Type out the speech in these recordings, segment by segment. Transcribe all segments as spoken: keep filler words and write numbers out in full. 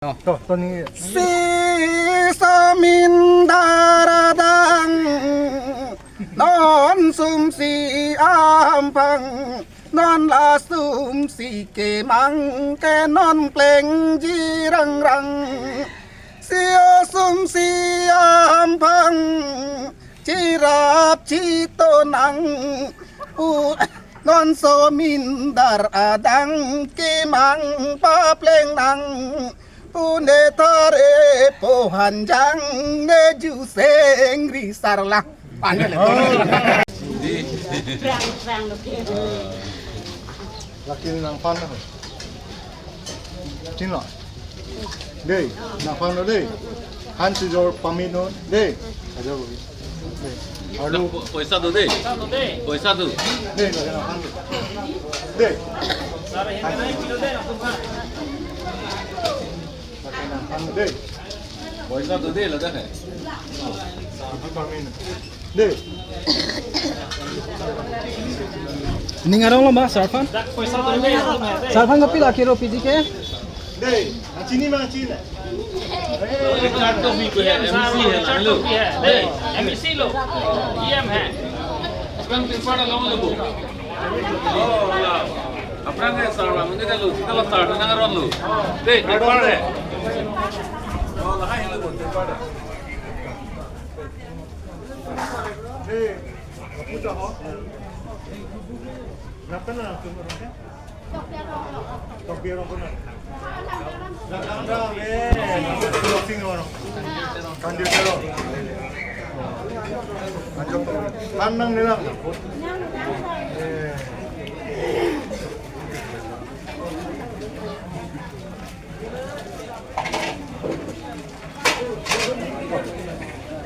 To, to ni. Si samin dar adang, non sum si ampang, non la sum si kemang ke non pleng jirang rang. Si o sum si ampang, chirap chitonang, u non samin dar adang kemang papleng nang. Pune tare pohanjang ne juseng risar lang. Panjang le. Laki nangphan na. Chin lo. Dei, nangphan lo dei. Han sijor pamit non. Dei. Ajo. Dei. Arlo. Poisa do dei. Poisa do. Dei, laki nangphan lo. Dei. Laki nangphan lo dei. Poisa do dei, ladak hai. Dei. Ning arong lo ma, sir aphan? Sir aphan kapi la kiro piji ke? Dei, chini ma chini. Card to bhi koi hai, M C hai na, hello. Dei, M C lo, E M hai. Aphrang tirpal along lo bo. Oh, la. Aphrang hai sir la, mane lo, sita la sir nang aron lo. Dei, tirpal hai. Oh, la hai lo bo, tirpal hai. Dei, kapu ta ho. Napa na tum ro ke? Tokbi ro ko na. Lang lang da me. Closing ro. Kan dia ro. Anjok to. Kan nang ni lang. Eh.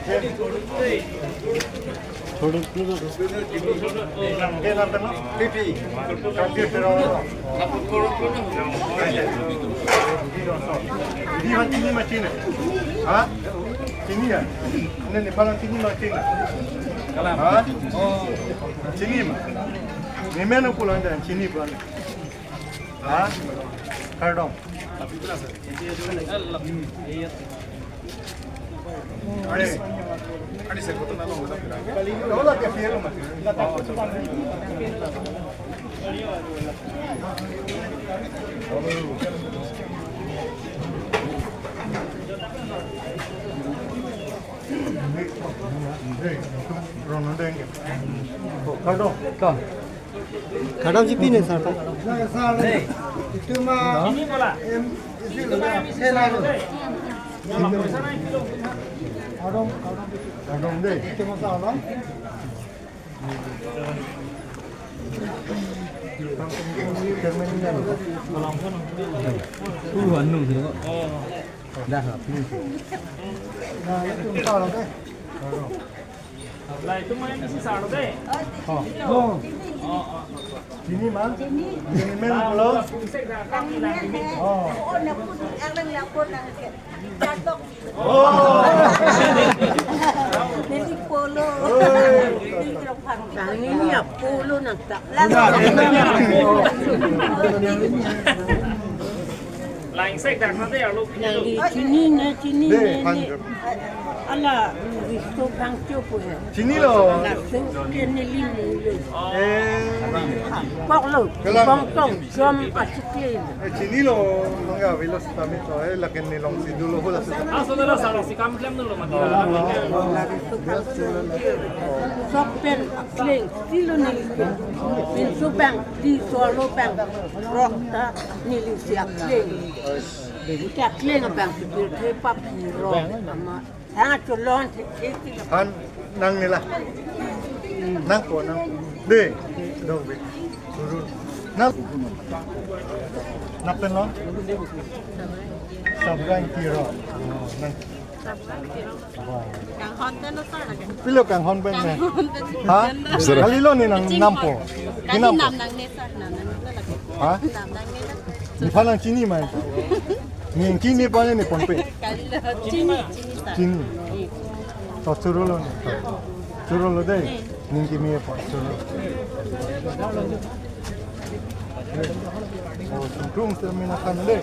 Ini kan chini ma chini. Ha? Chini ya? Ini Nepal chini ma chini. Ha? Chini ma. Ni menu pulang dan chini pulang. Ha? Kardom. Ani, ani se koto na lo. Lo la ke fiel ma. Kardom. Kardom. Kardom ji pine sir ta. Sir, itu ma. Em, isi lo ya. Sir, lo. Kardom, kardom. Kardom dei. Itu ma sir lo. Chairman ni kan. Puluhan nung sih kok. Dah, please. Nah, itu ma sir lo dei. Kardom. Lah, itu main isi salo deh. Oh. Oh. Oh, oh, oh, oh. Chini ma? Chini. Chini men pulo? Kang men he. Oh. Oh, na pun, ang nang lapor nang ke. Jatok. Oh. Neli polo. Oh. Neli kerong pang. Kang ini ya polo nang tak. Lah, langsung dah nanti ya lu. Nang di chini na chini. Deh, na, pang. Ala, riso bang cho po he. Chini lo. Laso ke neli mulo. Eh. Pok lo, kelang. Bong tong, jom asik le. Eh, chini lo, mangga velo stamit lo, eh, laken ni long si dolo hula sita. Ah, saudara, salah si kam klem dulu mati. Sok pen, kleng, silo neli. Pinso bang, di solo bang, rok ta, neli si akleng. Ita kleng abang si pirthe pap hi ro ama. Ang cholon the the ti lo. Han nang nila. Nang ko nang. Dei. Dong be. Turun. Nang. Nap pen lo. Sabgang tiro. Nang. Kanghon pen lo sir lagi. Pilo kanghon pen ne? Kanghon pen. Ha? Sir. Kali lo ni nang nampo. Kali kinampo. Nam nang ne sir, nam nang ne lagi. Ha? Nam nang ne lagi. Nephan nang chini ma. Ni chini pa ni ponpe. Kali lo chini, chini sir. Chini. To choro lo ni. Choro lo dei. Ning kimi pa choro. Oh, tung sir mina kan dei.